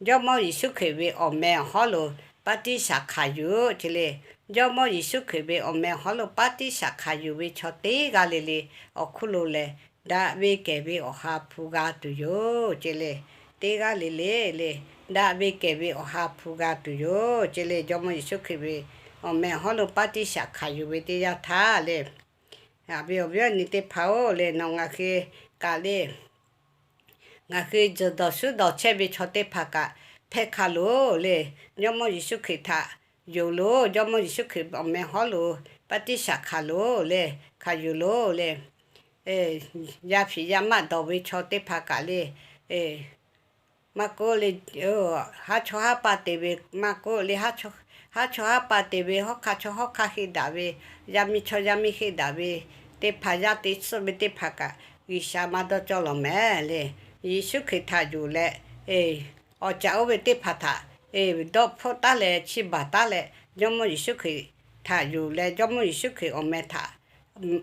Jawˇmawˇ Yeˍsuˆ Hkriꞈ ve awˬ meh awˬ hawˉ lo paˇ tiˇ shaˍ hkanˍ yuˬ ce le. Jawˇmawˇ Yeˍsuˆ Hkriꞈ ve awˬ meh awˬ hawˉ lo paˇ tiˇ shaˍ hkanˍ yuˬ ve chaw teˇ g'aˇ le le awˬ hk'oˆ lo lehˬ, daꞈ ve kehˬ ve Awˬ ha hpu g'a tuˬ yoˬ ce le. Teˇ g'aˇ le le le, daꞈ ve kehˬ ve Awˬ ha hpu g'a tuˬ yoˬ ce le. Jawˇmawˇ Yeˍsuˆ Hkriꞈ ve awˬ meh awˬ hawˉ lo paˇ tiˇ shaˍ hkanˍ yuˬ ve teˇ yanˇ htaˇ le, a ve awˬ viˉ awˬ nyi teˇ hpaˍ-oˬ le, nawˬ ngaˬ hui kaꞈ le, ngaˬ hui tzuhˬ dawˬ shuˉ dawˬ chehˇ ve chaw teˇ hpaˍ kaꞈ hpehˇ hk'a loˬ le. Jawˇmawˇ Yeˍsuˆ Hkriꞈ htaꞈ yonˍ loˬ. Jawˇmawˇ Yeˍsuˆ Hkriꞈ awˬ meh hawˉ lo paˇ tiˇ shaˍ hkanˍ loˬ le, hkanˍ yuˬ loˬ le. Yaˇ hpiˍ yaˇ maˆ dawˬ ve chaw teˇ hpaˍ kaꞈ le, maˇ k'oˆ le, haˉ chawˇ haˉ pa te ve maˇ k'oˆ le, haˉ chawˇ haˉ pa te ve, hawˉ hk'aˇ chawˇ hawˉ hk'aˇ heˆ daꞈ ve, yaˇ miˇ chawˇ yaˇ miˇ heˆ daꞈ ve teˇ hpaˍ, yaˇ te tsuhˇ ve teˇ hpaˍ kaꞈ G'uiˬsha maˇ dawˇ cawˇ lawˬ mehˍ le. Yeˍsuˆ Hkriꞈ htaꞈ yonˍ leh, awˬ caꞈ oˇ ve teˇ hpaˍ htaꞈ dawˇ hpfuhˆ taˉ leh, chiˇ baˬ taˉ leh, Jawˇmawˇ Yeˍsuˆ Hkriꞈ htaꞈ yonˍ leh, Jawˇmawˇ Yeˍsuˆ Hkriꞈ awˬ meh htaꞈ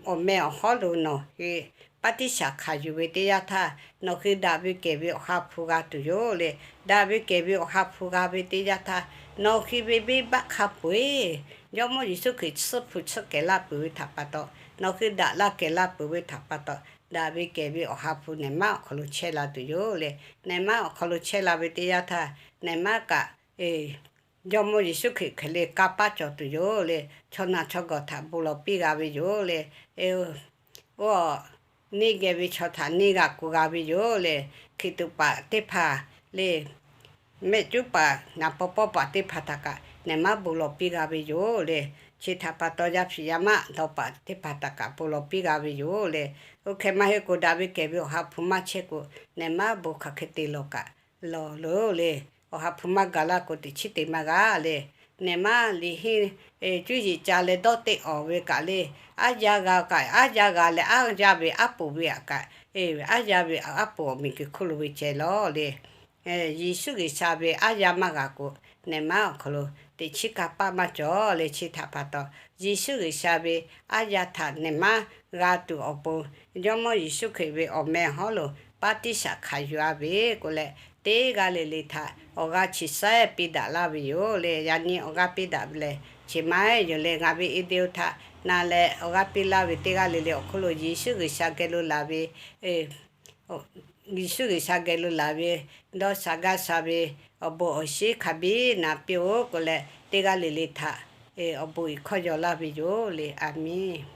awˬ meh awˬ hawˉ lo nawˬ hui paˇ tiˇ shaˍ hkanˍ yuˬ ve teˇ yanˇ htaˇ, nawˬ hui daꞈ ve kehˬ ve Awˬ ha hpu g'a tuˬ yoˬ le. Daꞈ ve kehˬ ve Awˬ ha hpu g'a ve teˇ yanˇ htaˇ, nawˬ hui ve venˇbaˆ hk'a peu-eˬ Jawˇmawˇ Yeˍsuˆ Hkriꞈ tsuhˇ hpu tsuhˇ kehˬ laˇ peuˬ ve htaꞈ pa taw, nawˬ hui daꞈ la kehˬ la peuˬ ve htaꞈ pa taw, daꞈ ve kehˬ ve Awˬ ha hpu nehˬ maˉ awˬ hk'aw lo chehˇ la tuˬ yoˬ le. Nehˬ maˉ awˬ hk'aw lo chehˇ la ve teˇ yanˇ htaˇ, nehˬ maˉ kaꞈ Jawˇmawˇ Yeˍsuˆ Hkriꞈ hk'e le kanˇ paˆ cawˬ tuˬ yoˬ le. Chaw naˬ chaw gawˬ htaꞈ bon lawˬ piˇ g'a ve yoˬ le. Oˇ, neˇ geh ve chaw htaꞈ neˇ g'a k'oˬ g'a ve yoˬ le. Hkiˬ tuꞈ paˍ teˇ hpaˍ le, mehˆ cuˉ paˍ, naˍ paw pawˇ paˍ teˇ hpaˍ htaꞈ kaꞈ nehˬ maˉ bon lawˬ piˇ g'a ve yoˬ le. Chi htaꞈ pa taw, yaˇ hpiˍ yaˇ maˆ dawˇ paˍ teˇ hpaˍ htaꞈ kaꞈ bon lawˬ piˇ g'a ve yoˬ le. Oˇ hk'e maˇ heˆ k'o, daꞈ ve kehˬ ve Awˬ ha hpu maˇ chehˇ k'o, nehˬ maˉ bon hk'aˬ hk'e te lawˬ kaꞈ lawˬ loˬ le. Awˬ ha hpu maˇ gaˬ laˇ k'o, teꞈ chiˉ te maˇ g'a le. Nehˬ maˉ liꞈ henˇ cuˇ yiˍ ca leh dawˇ teˆ awˬ ve kaꞈ le, aˉ yaˇ g'a kaꞈ, aˉ yaˇ g'a leh aˉ yaˇ ve aˉ poꞈ ve aꞈ kaꞈ, aˉ yaˇ ve aˉ poꞈ awˬ miˬguiˬ hk'oˆ lo ve ceh lawˬ le. Yeˍsuˆ G'uiˬsha ve aˉ yaˇ maˇ g'a k'o, nehˬ maˉ awˬ hk'aw lo teꞈ chiˉ kanˇ paˆ maˇ cawˬ le. Chi htaꞈ pa taw, Yeˍsuˆ G'uiˬsha ve aˉ yaˇ htaꞈ nehˬ maˉ g'a tuˬ awˬ pon, Jawˇmawˇ Yeˍsuˆ Hkriꞈ ve awˬ meh hawˉ lo paˇ tiˇ shaˍ hkanˍ yuˬ a ve k'oˆ leh, teˇ g'aˇ le le htaꞈ awˬ g'aˇ chi saiˉ piˇ daꞈ laˇ ve yoˬ le. Yaꞈ nyi awˬ g'aˇ piˇ daꞈ ve lehˬ, chi maˇ heˆ yoˬ le. Ngaˬ ve video htaꞈ na leh awˬ g'aˇ piˇ laˇ ve teˇ g'aˇ le le awˬ hk'oˆ lo Yeˍsuˆ G'uiˬsha geh lo laˬ ve Yeˍsuˆ G'uiˬsha geh lo laˬ ve dawˇ sha gaˇ sha ve awˬ bon awˬ shinˉ hk'a biˉ na piˇ-oˆ k'oˆ leh, teˇ g'aˇ le le htaꞈ awˬ bon iˍ hkawˇ yaw laˇ ve yoˬ le. A menˬ.